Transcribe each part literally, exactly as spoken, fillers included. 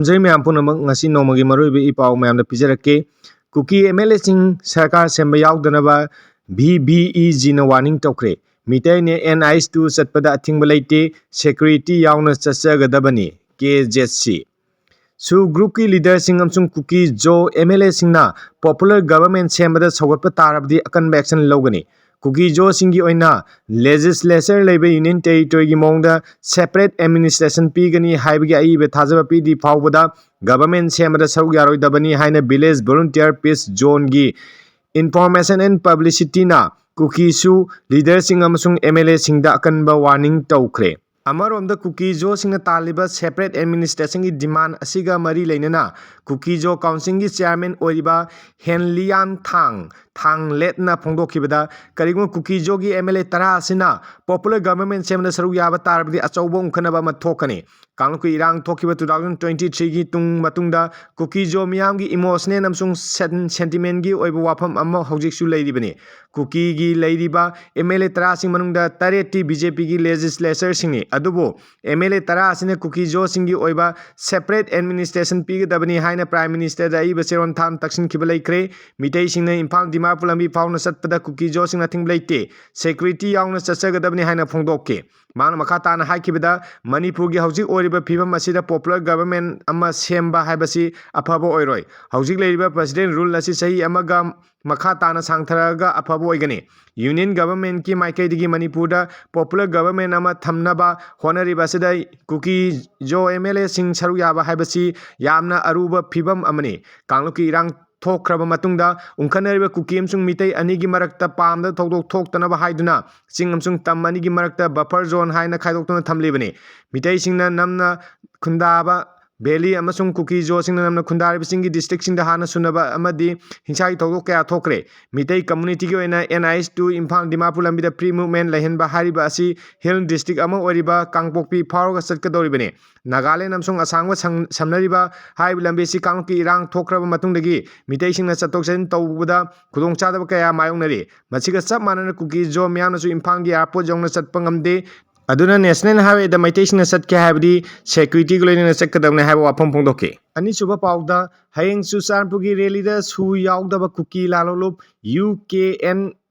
ꯈꯨꯔꯨꯝꯖꯔꯤ ꯃꯌꯥꯝ ꯄꯨꯝꯅꯃꯛ꯫ ꯉꯁꯤ ꯅꯣꯡꯃꯒꯤ ꯃꯔꯨꯑꯣꯏꯕ ꯏ ꯄꯥꯎ ꯃꯌꯥꯝꯗ ꯄꯤꯖꯔꯛꯀꯦ꯫ ꯀꯨꯀꯤ ꯑꯦꯝ ꯑꯦꯜ ꯑꯦꯁꯤꯡ ꯁꯔꯀꯥꯔ ꯁꯦꯝꯕ ꯌꯥꯎꯗꯅꯕ ꯚꯤ ꯕꯤ ꯏ ꯖꯤꯅ ꯋꯥꯔꯅꯤꯡ ꯇꯧꯈ꯭ꯔꯦ꯫ ꯃꯤꯇꯩꯅ ꯑꯦꯟ ꯑꯥꯏꯁ ꯇꯨ ꯆꯠꯄꯗ ꯑꯊꯤꯡꯕ ꯂꯩꯇꯦ, ꯁꯦꯀ꯭ꯌꯨꯔꯤꯇꯤ ꯌꯥꯎꯅ ꯆꯠꯆꯒꯗꯕꯅꯤ, ꯀꯦ ꯖꯦꯠ ꯁꯤ꯫ ꯁꯨ ꯒ꯭ꯔꯨꯞꯀꯤ ꯂꯤꯗꯔꯁꯤꯡ ꯑꯃꯁꯨꯡ ꯀꯨꯀꯤ ꯖꯣ ꯑꯦꯝ ꯑꯦꯜ ꯑꯦꯁꯤꯡꯅ ꯄꯣꯄꯨꯂꯔ ꯒꯚꯔꯟꯃꯦꯟ ꯁꯦꯝꯕꯗ ꯁꯧꯒꯠꯄ ꯇꯥꯔꯕꯗꯤ ꯑꯀꯟꯕ ꯑꯦꯛꯁꯟ ꯂꯧꯒꯅꯤ꯫ ꯀꯨꯀꯤ ꯖꯣꯁꯤꯡꯒꯤ ꯑꯣꯏꯅ ꯂꯦꯖꯤꯁꯂꯦꯆꯔ ꯂꯩꯕ ꯌꯨꯅꯤꯌꯟ ꯇꯦꯔꯤꯇꯣꯔꯤꯒꯤ ꯃꯑꯣꯡꯗ ꯁꯦꯄꯔꯦꯠ ꯑꯦꯗꯃꯤꯅꯤꯁꯇ꯭ꯔꯦꯁꯟ ꯄꯤꯒꯅꯤ ꯍꯥꯏꯕꯒꯤ ꯑꯏꯕ ꯊꯥꯖꯕ ꯄꯤꯗ꯭ꯔꯤ ꯐꯥꯎꯕꯗ ꯒꯚꯔꯟꯃꯦꯟ ꯁꯦꯝꯕꯗ ꯁꯔꯨꯛ ꯌꯥꯔꯣꯏꯗꯕꯅꯤ ꯍꯥꯏꯅ ꯚꯤꯂꯦꯖ ꯚꯣꯂꯨꯟꯇꯤꯌꯔ ꯄꯤꯁ ꯖꯣꯟꯒꯤ ꯏꯟꯐꯣꯔꯃꯦꯁꯟ ꯑꯦꯟ ꯄꯕ꯭ꯂꯤꯁꯤꯇꯤꯅ ꯀꯨꯀꯤꯁꯨ ꯂꯤꯗꯔꯁꯤꯡ ꯑꯃꯁꯨꯡ ꯑꯦꯝ ꯑꯦꯜ ꯑꯦꯁꯤꯡꯗ ꯑꯀꯟꯕ ꯋꯥꯔꯅꯤꯡ ꯇꯧꯈ꯭ꯔꯦ꯫ ꯑꯃꯔꯣꯝꯗ ꯀꯨꯀꯤ ꯖꯣꯁꯤꯡꯅ ꯇꯥꯜꯂꯤꯕ ꯁꯦꯄꯔꯦꯠ ꯑꯦꯗꯃꯤꯅꯤꯁꯇ꯭ꯔꯦꯁꯟꯒꯤ ꯗꯤꯃꯥꯟ ꯑꯁꯤꯒ ꯃꯔꯤ ꯂꯩꯅꯅ ꯀꯨꯀꯤ ꯖꯣ ꯀꯥꯎꯟꯁꯤꯜꯒꯤ ꯆꯤꯌꯔꯃꯦꯟ ꯑꯣꯏꯔꯤꯕ ꯍꯦꯟꯂꯤꯌꯥꯟ ꯊꯥꯡ, ꯊꯥꯡ ꯂꯦꯠꯅ ꯐꯣꯡꯗꯣꯛꯈꯤꯕꯗ, ꯀꯔꯤꯒꯨꯝꯕ ꯀꯨꯀꯤ ꯖꯣꯒꯤ ꯑꯦꯝ ꯑꯦꯜ ꯑꯦ ꯇꯔꯥ ꯑꯁꯤꯅ ꯄꯣꯄꯨꯂꯔ ꯒꯚꯔꯟꯃꯦꯟ ꯁꯦꯝꯕꯗ ꯁꯔꯨꯛ ꯌꯥꯕ ꯇꯥꯔꯕꯗꯤ ꯑꯆꯧꯕ ꯎꯪꯈꯠꯅꯕ ꯑꯃ ꯊꯣꯛꯀꯅꯤ꯫ ꯀꯥꯡꯂꯨꯞꯀꯤ ꯏꯔꯥꯡ ꯊꯣꯛꯈꯤꯕ two thousand twenty threeꯒꯤ ꯇꯨꯡ ꯃꯇꯨꯡꯗ ꯀꯨꯀꯤ ꯖꯣ ꯃꯤꯌꯥꯝꯒꯤ ꯏꯃꯣꯁꯅꯦꯜ ꯑꯃꯁꯨꯡ ꯁꯦꯟ-, ꯁꯦꯟꯇꯤꯃꯦꯟꯒꯤ ꯑꯣꯏꯕ ꯋꯥꯐꯝ ꯑꯃ ꯍꯧꯖꯤꯛꯁꯨ ꯂꯩꯔꯤꯕꯅꯤ꯫ ꯀꯨꯀꯤꯒꯤ ꯂꯩꯔꯤꯕ ꯑꯦꯝ ꯑꯦꯜ ꯑꯦ ꯇꯔꯥꯁꯤꯡ ꯃꯅꯨꯡꯗ ꯇꯔꯦꯠꯇꯤ ꯕꯤ ꯖꯦ ꯄꯤꯒꯤ ꯂꯦꯖꯤꯁꯂꯦꯆꯔꯁꯤꯡꯅꯤ꯫ ꯑꯗꯨꯕꯨ ꯑꯦꯝ ꯑꯦꯜ ꯑꯦ ꯇꯔꯥ ꯑꯁꯤꯅ ꯀꯨꯀꯤ ꯖꯣꯁꯤꯡꯒꯤ ꯑꯣꯏꯕ ꯁꯦꯄꯔꯦꯠ ꯑꯦꯗꯃꯤꯅꯤꯁꯇ꯭ꯔꯦꯁꯟ ꯄꯤꯒꯗꯕꯅꯤ ꯍꯥꯏꯅ ꯄ꯭ꯔꯥꯏꯝ ꯃꯤꯅꯤꯁꯇꯔꯗ ꯑꯏꯕ ꯆꯦꯔꯣꯟ ꯊꯥꯅ ꯇꯛꯁꯤꯟꯈꯤꯕ ꯂꯩꯈ꯭ꯔꯦ꯫ ꯃꯤꯇꯩꯁꯤꯡꯅ ꯏꯝꯐꯥꯜ ꯗꯤꯃꯥꯄꯨꯔ ꯂꯝꯕꯤ ꯐꯥꯎꯅ ꯆꯠꯄꯗ ꯀꯨꯀꯤ ꯖꯣꯁꯤꯡꯅ ꯑꯊꯤꯡꯕ ꯂꯩꯇꯦ, ꯁꯦꯀ꯭ꯌꯨꯔꯤꯇꯤ ꯌꯥꯎꯅ ꯆꯠꯆꯒꯗꯕꯅꯤ ꯍꯥꯏꯅ ꯐꯣꯡꯗꯣꯛꯈꯤ꯫ ꯃꯍꯥꯛꯅ ꯃꯈꯥ ꯇꯥꯅ ꯍꯥꯏꯈꯤꯕꯗ, ꯃꯅꯤꯄꯨꯔꯒꯤ ꯍꯧꯖꯤꯛ ꯑꯣꯏꯔꯤꯕ ꯐꯤꯕꯝ ꯑꯁꯤꯗ ꯄꯣꯄꯨꯂꯔ ꯒꯚꯔꯟꯃꯦꯟ ꯑꯃ ꯁꯦꯝꯕ ꯍꯥꯏꯕꯁꯤ ꯑꯐꯕ ꯑꯣꯏꯔꯣꯏ꯫ ꯍꯧꯖꯤꯛ ꯂꯩꯔꯤꯕ ꯄ꯭ꯔꯁꯤꯗꯦꯟ ꯔꯨꯜ ꯑꯁꯤ ꯆꯍꯤ ꯑꯃꯒ ꯃꯈꯥ ꯇꯥꯅ ꯁꯥꯡꯊꯔꯛꯑꯒ ꯑꯐꯕ ꯑꯣꯏꯒꯅꯤ꯫ ꯌꯨꯅꯤꯌꯟ ꯒꯚꯔꯟꯃꯦꯟꯠꯀꯤ ꯃꯥꯏꯀꯩꯗꯒꯤ ꯃꯅꯤꯄꯨꯔꯗ ꯄꯣꯄꯨꯂꯔ ꯒꯚꯔꯟꯃꯦꯟ ꯑꯃ ꯊꯝꯅꯕ ꯍꯣꯠꯅꯔꯤꯕ ꯑꯁꯤꯗ ꯀꯨꯀꯤ ꯖꯣ ꯑꯦꯝ ꯑꯦꯜ ꯑꯦꯁꯤꯡ ꯁꯔꯨꯛ ꯌꯥꯕ ꯍꯥꯏꯕꯁꯤ ꯌꯥꯝꯅ ꯑꯔꯨꯕ ꯐꯤꯕꯝ ꯑꯃꯅꯤ꯫ ꯀꯥꯡꯂꯨꯞꯀꯤ ꯏꯔꯥꯡ ꯊꯣꯛꯈ꯭ꯔꯕ ꯃꯇꯨꯡꯗ ꯎꯪꯈꯠꯅꯔꯤꯕ ꯀꯨꯀꯤ ꯑꯃꯁꯨꯡ ꯃꯤꯇꯩ ꯑꯅꯤꯒꯤ ꯃꯔꯛꯇ ꯄꯥꯝꯗ ꯊꯧꯗꯣꯛ ꯊꯣꯛꯇꯅꯕ ꯍꯥꯏꯗꯨꯅ ꯆꯤꯡ ꯑꯃꯁꯨꯡ ꯇꯝ ꯑꯅꯤꯒꯤ ꯃꯔꯛꯇ ꯕꯐꯔ ꯖꯣꯟ ꯍꯥꯏꯅ ꯈꯥꯏꯗꯣꯛꯇꯨꯅ ꯊꯝꯂꯤꯕꯅꯤ꯫ ꯃꯤꯇꯩꯁꯤꯡꯅ ꯅꯝꯅ ꯈꯨꯟꯗꯥꯕ ꯚꯦꯂꯤ ꯑꯃꯁꯨꯡ ꯀꯨꯀꯤ ꯖꯣꯁꯤꯡꯅ ꯅꯝꯅ ꯈꯨꯟꯗꯥꯔꯤꯕꯁꯤꯡꯒꯤ ꯗꯤꯁꯇ꯭ꯔꯤꯛꯁꯤꯡꯗ ꯍꯥꯟꯅ ꯁꯨꯅꯕ ꯑꯃꯗꯤ ꯍꯤꯡꯁꯥꯒꯤ ꯊꯧꯗꯣꯛ ꯀꯌꯥ ꯊꯣꯛꯈ꯭ꯔꯦ꯫ ꯃꯤꯇꯩ ꯀꯝꯃꯨꯅꯤꯇꯤꯒꯤ ꯑꯣꯏꯅ N H two Imphal Dimapur ꯂꯝꯕꯤꯗ ꯐ꯭ꯔꯤ ꯃꯨꯚꯃꯦꯟ ꯂꯩꯍꯟꯕ ꯍꯥꯏꯔꯤꯕ ꯑꯁꯤ ꯍꯤꯜ ꯗꯤꯁꯇ꯭ꯔꯤꯛ ꯑꯃ ꯑꯣꯏꯔꯤꯕ ꯀꯥꯡꯄꯣꯛꯄꯤ ꯐꯥꯎꯔꯒ ꯆꯠꯀꯗꯧꯔꯤꯕꯅꯤ꯫ ꯅꯥꯒꯥꯂꯦꯟ ꯑꯃꯁꯨꯡ ꯑꯁꯥꯝꯒ ꯁꯪ-, ꯁꯝꯅꯔꯤꯕ ꯍꯥꯏꯔꯤꯕ ꯂꯝꯕꯤ ꯑꯁꯤ ꯀꯥꯡꯂꯨꯞꯀꯤ ꯏꯔꯥꯡ ꯊꯣꯛꯈ꯭ꯔꯕ ꯃꯇꯨꯡꯗꯒꯤ ꯃꯤꯇꯩꯁꯤꯡꯅ ꯆꯠꯊꯣꯛ ꯆꯠꯁꯤꯟ ꯇꯧꯕꯗ ꯈꯨꯗꯣꯡꯆꯥꯗꯕ ꯀꯌꯥ ꯃꯥꯌꯣꯛꯅꯔꯤ꯫ ꯃꯁꯤꯒ ꯆꯞ ꯃꯥꯟꯅꯅ ꯀꯨꯀꯤ ꯖꯣ ꯃꯤꯌꯥꯝꯅꯁꯨ ꯏꯝꯐꯥꯜꯒꯤ ꯑꯦꯌꯥꯔꯄꯣꯔꯠ ꯌꯧꯅ ꯆꯠꯄ ꯉꯝꯗꯦ꯫ ꯑꯗꯨꯅ ꯅꯦꯁꯅꯦꯜ ꯍꯥꯏꯋꯦꯗ ꯃꯩꯇꯩꯁꯤꯡꯅ ꯆꯠꯀꯦ ꯍꯥꯏꯕꯗꯤ ꯁꯦꯀ꯭ꯌꯨꯔꯤꯇꯤꯒ ꯂꯣꯏꯅꯅ ꯆꯠꯀꯗꯕꯅꯤ ꯍꯥꯏꯕ ꯋꯥꯐꯝ ꯐꯣꯡꯗꯣꯛꯈꯤ꯫ ꯑꯅꯤꯁꯨꯕ ꯄꯥꯎꯗ, ꯍꯌꯦꯡ ꯆꯨꯔꯆꯥꯟꯄꯨꯔꯒꯤ ꯔꯦꯂꯤꯗ ꯁꯨ ꯌꯥꯎꯗꯕ ꯀꯨꯀꯤ ꯂꯥꯜꯍꯧꯂꯨꯞ ꯌꯨ ꯀꯦ ꯑꯦꯟ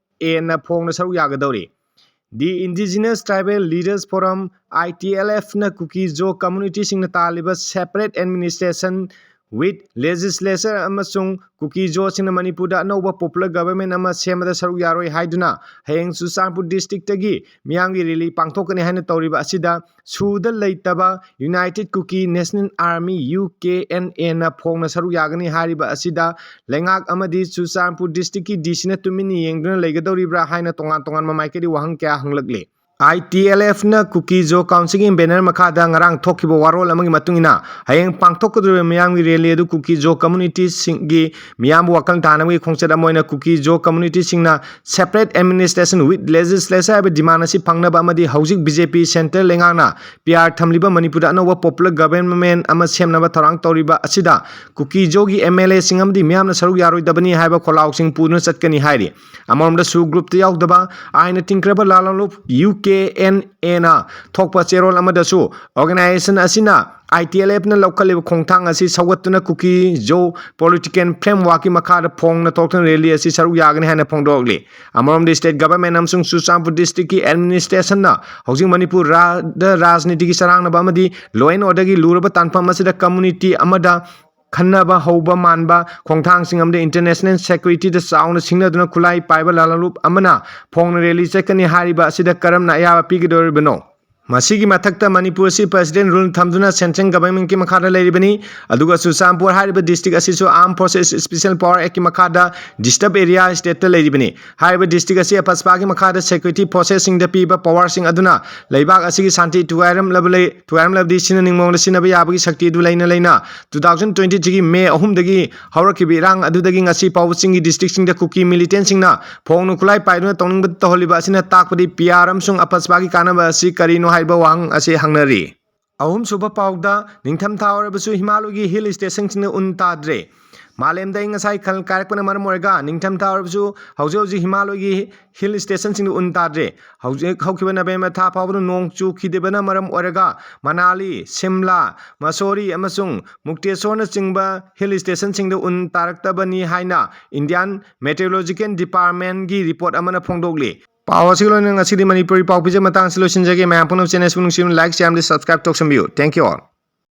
ꯑꯦꯅ ꯐꯣꯡꯅ ꯁꯔꯨꯛ ꯌꯥꯒꯗꯧꯔꯤ꯫ The Indigenous Tribal Leaders Forum, I T L F, ꯅ ꯀꯨꯀꯤ ꯖꯣ ꯀꯝꯃ꯭ꯌꯨꯅꯤꯇꯤꯁꯤꯡꯅ ꯇꯥꯜꯂꯤꯕ separate administration with legislature ꯑꯃꯁꯨꯡ ꯀꯨꯀꯤ ꯖꯣꯁꯤꯡꯅ ꯃꯅꯤꯄꯨꯔꯗ ꯑꯅꯧꯕ popular government ꯑꯃ ꯁꯦꯝꯕꯗ ꯁꯔꯨꯛ ꯌꯥꯔꯣꯏ ꯍꯥꯏꯗꯨꯅ ꯍꯌꯦꯡ ꯆꯨꯔꯆꯥꯟꯄꯨꯔ ꯗꯤꯁꯇ꯭ꯔꯤꯛꯇꯒꯤ ꯃꯤꯌꯥꯝꯒꯤ ꯔꯦꯂꯤ ꯄꯥꯡꯊꯣꯛꯀꯅꯤ ꯍꯥꯏꯅ ꯇꯧꯔꯤꯕ ꯑꯁꯤꯗ ꯁꯨꯗ ꯂꯩꯇꯕ United Kuki National Army, U K N A, ꯅ ꯐꯣꯡꯅ ꯁꯔꯨꯛ ꯌꯥꯒꯅꯤ ꯍꯥꯏꯔꯤꯕ ꯑꯁꯤꯗ ꯂꯩꯉꯥꯛ ꯑꯃꯗꯤ ꯆꯨꯔꯆꯥꯟꯄꯨꯔ ꯗꯤꯁꯇ꯭ꯔꯤꯛꯀꯤ ꯗꯤ ꯁꯤꯅ ꯇꯨꯃꯤꯟꯅ ꯌꯦꯡꯗꯨꯅ ꯂꯩꯒꯗꯧꯔꯤꯕ꯭ꯔꯥ ꯍꯥꯏꯅ ꯇꯣꯉꯥꯟ ꯇꯣꯉꯥꯟꯕ ꯃꯥꯏꯀꯩꯗꯒꯤ ꯋꯥꯍꯪ ꯀꯌꯥ ꯍꯪꯂꯛꯂꯤ꯫ I T L F ꯅ ꯀꯨꯀꯤ ꯖꯣ ꯀꯥꯎꯟꯁꯤꯜꯒꯤ ꯕꯦꯅꯔ ꯃꯈꯥꯗ ꯉꯔꯥꯡ ꯊꯣꯛꯈꯤꯕ ꯋꯥꯔꯣꯜ ꯑꯃꯒꯤ ꯃꯇꯨꯡ ꯏꯟꯅ, ꯍꯌꯦꯡ ꯄꯥꯡꯊꯣꯛꯀꯗꯧꯔꯤꯕ ꯃꯤꯌꯥꯝꯒꯤ ꯔꯦꯂꯤ ꯑꯗꯨ ꯀꯨꯀꯤ ꯖꯣ ꯀꯝꯃ꯭ꯌꯨꯅꯤꯇꯤꯁꯤꯡꯒꯤ ꯃꯤꯌꯥꯝꯕꯨ ꯋꯥꯈꯜ ꯇꯥꯅꯕꯒꯤ ꯈꯣꯡꯆꯠ ꯑꯃ ꯑꯣꯏꯅ ꯀꯨꯀꯤ ꯖꯣ ꯀꯝꯃ꯭ꯌꯨꯅꯤꯇꯤꯁꯤꯡꯅ separate administration with legislature ꯍꯥꯏꯕ ꯗꯤꯃꯥꯟ ꯑꯁꯤ ꯐꯪꯅꯕ ꯑꯃꯗꯤ ꯍꯧꯖꯤꯛ B J P centre ꯂꯩꯉꯥꯛꯅ P R ꯊꯝꯂꯤꯕ ꯃꯅꯤꯄꯨꯔꯗ ꯑꯅꯧꯕ popular government ꯑꯃ ꯁꯦꯝꯅꯕ ꯊꯧꯔꯥꯡ ꯇꯧꯔꯤꯕ ꯑꯁꯤꯗ ꯀꯨꯀꯤ ꯖꯣꯒꯤ M L A ꯁꯤꯡ ꯑꯃꯗꯤ ꯃꯤꯌꯥꯝꯅ ꯁꯔꯨꯛ ꯌꯥꯔꯣꯏꯗꯕꯅꯤ ꯍꯥꯏꯕ ꯈꯣꯜꯂꯥꯎꯁꯤꯡ ꯄꯨꯗꯨꯅ ꯆꯠꯀꯅꯤ ꯍꯥꯏꯔꯤ꯫ ꯑꯃꯔꯣꯝꯗ ꯁꯨ ꯒ꯭ꯔꯨꯞꯇ ꯌꯥꯎꯗꯕ ꯑꯥꯏꯟꯅ ꯊꯤꯡꯈ꯭ꯔꯕ ꯂꯥꯜꯍꯧꯂꯨꯞ U K N A ꯅ ꯊꯣꯛꯄ ꯆꯦꯔꯣꯜ ꯑꯃꯗꯁꯨ organization ꯑꯁꯤꯅ I T L F ꯅ ꯂꯧꯈꯠꯂꯤꯕ ꯈꯣꯡꯊꯥꯡ ꯑꯁꯤ ꯁꯧꯒꯠꯇꯨꯅ ꯀꯨꯀꯤ ꯖꯣ political framework ꯀꯤ ꯃꯈꯥꯗ ꯐꯣꯡꯅ ꯊꯣꯛꯇꯨꯅ ꯔꯦꯂꯤ ꯑꯁꯤ ꯁꯔꯨꯛ ꯌꯥꯒꯅꯤ ꯍꯥꯏꯅ ꯐꯣꯡꯗꯣꯛꯂꯤ꯫ ꯑꯃꯔꯣꯝꯗ state government ꯑꯃꯁꯨꯡ ꯆꯨꯔꯆꯥꯟꯄꯨꯔ ꯗꯤꯁꯇ꯭ꯔꯤꯛꯀꯤ administration ꯅ ꯍꯧꯖꯤꯛ ꯃꯅꯤꯄꯨꯔꯗ ꯔꯥꯖꯅꯤꯇꯤꯒꯤ ꯆꯔꯥꯡꯅꯕ ꯑꯃꯗꯤ law and order ꯒꯤ ꯂꯨꯔꯕ ꯇꯥꯟꯐꯝ ꯑꯁꯤꯗ community ꯑꯃꯗ ꯈꯟꯅꯕ ꯍꯧꯕ ꯃꯥꯟꯕ ꯈꯣꯡꯊꯥꯡꯁꯤꯡ ꯑꯃꯗꯤ international security ꯗ ꯆꯥꯎꯅ ꯁꯤꯡꯅꯗꯨꯅ ꯈꯨꯠꯂꯥꯏ ꯄꯥꯏꯕ ꯂꯥꯜꯍꯧꯂꯨꯞ ꯑꯃꯅ ꯐꯣꯡꯅ ꯔꯦꯂꯤ ꯆꯠꯀꯅꯤ ꯍꯥꯏꯔꯤꯕ ꯑꯁꯤꯗ ꯀꯔꯝꯅ ꯑꯌꯥꯕ ꯄꯤꯒꯗꯧꯔꯤꯕꯅꯣ? ꯃꯁꯤꯒꯤ ꯃꯊꯛꯇ ꯃꯅꯤꯄꯨꯔ ꯑꯁꯤ president rule ꯊꯝꯗꯨꯅ central government ꯀꯤ ꯃꯈꯥꯗ ꯂꯩꯔꯤꯕꯅꯤ, ꯑꯗꯨꯒ ꯆꯨꯔꯆꯥꯟꯄꯨꯔ ꯍꯥꯏꯔꯤꯕ district ꯑꯁꯤꯁꯨ Armed Forces Special Power Act ꯀꯤ ꯃꯈꯥꯗ disturbed area state ꯇ ꯂꯩꯔꯤꯕꯅꯤ꯫ ꯍꯥꯏꯔꯤꯕ district ꯑꯁꯤ AFSPA ꯒꯤ ꯃꯈꯥꯗ security forces ꯁꯤꯡꯗ ꯄꯤꯕ power ꯁꯤꯡ ꯑꯗꯨꯅ ꯂꯩꯕꯥꯛ ꯑꯁꯤꯒꯤ ꯁꯥꯟꯇꯤ ꯊꯨꯒꯥꯏꯔꯝꯂꯕ ꯂꯩ-, ꯊꯨꯒꯥꯏꯔꯝꯂꯕꯗꯤ ꯁꯤꯟꯅꯅꯤꯡꯕ ꯃꯑꯣꯡꯗ ꯁꯤꯖꯤꯟꯅꯕ ꯌꯥꯕꯒꯤ ꯁꯛꯇꯤ ꯑꯗꯨ ꯂꯩꯅ ꯂꯩꯅ two thousand twenty three ꯒꯤ May ꯑꯍꯨꯝꯗꯒꯤ ꯍꯧꯔꯛꯈꯤꯕ ꯏꯔꯥꯡ ꯑꯗꯨꯗꯒꯤ ꯉꯁꯤ ꯐꯥꯎꯕ ꯆꯤꯡꯒꯤ district ꯁꯤꯡꯗ ꯀꯨꯀꯤ militant ꯁꯤꯡꯅ ꯐꯣꯡꯅ ꯈꯨꯠꯂꯥꯏ ꯄꯥꯏꯗꯨꯅ ꯇꯧꯅꯤꯡꯕ ꯇꯧꯍꯜꯂꯤꯕ ꯑꯁꯤꯅ ꯇꯥꯛꯄꯗꯤ P R ꯑꯃꯁꯨꯡ AFSPA ꯒꯤ ꯀꯥꯟꯅꯕ ꯑꯁꯤ ꯀꯔꯤꯅꯣ ꯍꯥꯏꯕ ꯋꯥꯍꯪ ꯑꯁꯤ ꯍꯪꯅꯔꯤ꯫ ꯑꯍꯨꯝꯁꯨꯕ ꯄꯥꯎꯗ, ꯅꯤꯡꯊꯝꯊꯥ ꯑꯣꯏꯔꯕꯁꯨ ꯍꯤꯃꯥꯂꯣꯏꯒꯤ ꯍꯤꯜ ꯁ꯭ꯇꯦꯁꯟꯁꯤꯡꯗ ꯎꯟ ꯇꯥꯗ꯭ꯔꯦ꯫ ꯃꯥꯂꯦꯝꯗ ꯑꯏꯪ ꯑꯁꯥꯒꯤ ꯈꯜ ꯀꯥꯏꯔꯛꯄꯅ ꯃꯔꯝ ꯑꯣꯏꯔꯒ ꯅꯤꯡꯊꯝꯊꯥ ꯑꯣꯏꯔꯕꯁꯨ ꯍꯧꯖꯤꯛ ꯍꯧꯖꯤꯛ ꯍꯤꯃꯥꯂꯣꯏꯒꯤ ꯍꯤꯜ ꯁ꯭ꯇꯦꯁꯟꯁꯤꯡꯗ ꯎꯟ ꯇꯥꯗ꯭ꯔꯦ꯫ ꯍꯧꯖꯤꯛ ꯍꯧꯈꯤꯕ ꯅꯕꯦꯝꯕꯔ ꯊꯥ ꯐꯥꯎꯕꯗ ꯅꯣꯡ ꯆꯨꯈꯤꯗꯕꯅ ꯃꯔꯝ ꯑꯣꯏꯔꯒ ꯃꯅꯥꯂꯤ, ꯁꯤꯝꯂꯥ, ꯃꯁꯣꯔꯤ ꯑꯃꯁꯨꯡ ꯃꯨꯛꯇꯦꯁꯣꯔꯅꯆꯤꯡꯕ ꯍꯤꯜ ꯁ꯭ꯇꯦꯁꯟꯁꯤꯡꯗ ꯎꯟ ꯇꯥꯔꯛꯇꯕꯅꯤ ꯍꯥꯏꯅ ꯏꯟꯗꯤꯌꯥꯟ ꯃꯦꯇꯤꯑꯣꯔꯣꯂꯣꯖꯤꯀꯦꯜ ꯗꯤꯄꯥꯔꯠꯃꯦꯟꯒꯤ ꯔꯤꯄꯣꯔꯠ ꯑꯃꯅ ꯐꯣꯡꯗꯣꯛꯂꯤ꯫ ꯄꯥꯎ ꯑꯁꯤꯒꯤ ꯂꯣꯏꯅꯅ ꯉꯁꯤꯗꯤ ꯃꯅꯤꯄꯨꯔꯤ ꯄꯥꯎ ꯄꯤꯖ ꯃꯇꯥꯡꯁꯤ ꯂꯣꯏꯁꯤꯟꯖꯒꯦ꯫ ꯃꯌꯥꯝ ꯄꯨꯝꯅꯃꯛ ꯆꯦꯅꯦꯜꯁꯤꯕꯨ ꯅꯨꯡꯁꯤꯕꯤꯅ ꯂꯥꯏꯛ, ꯁꯤꯌꯥꯔ ꯑꯃꯗꯤ ꯁꯕꯁꯀ꯭ꯔꯥꯏꯕ ꯇꯧꯁꯟꯕꯤꯌꯨ꯫ Thank you all.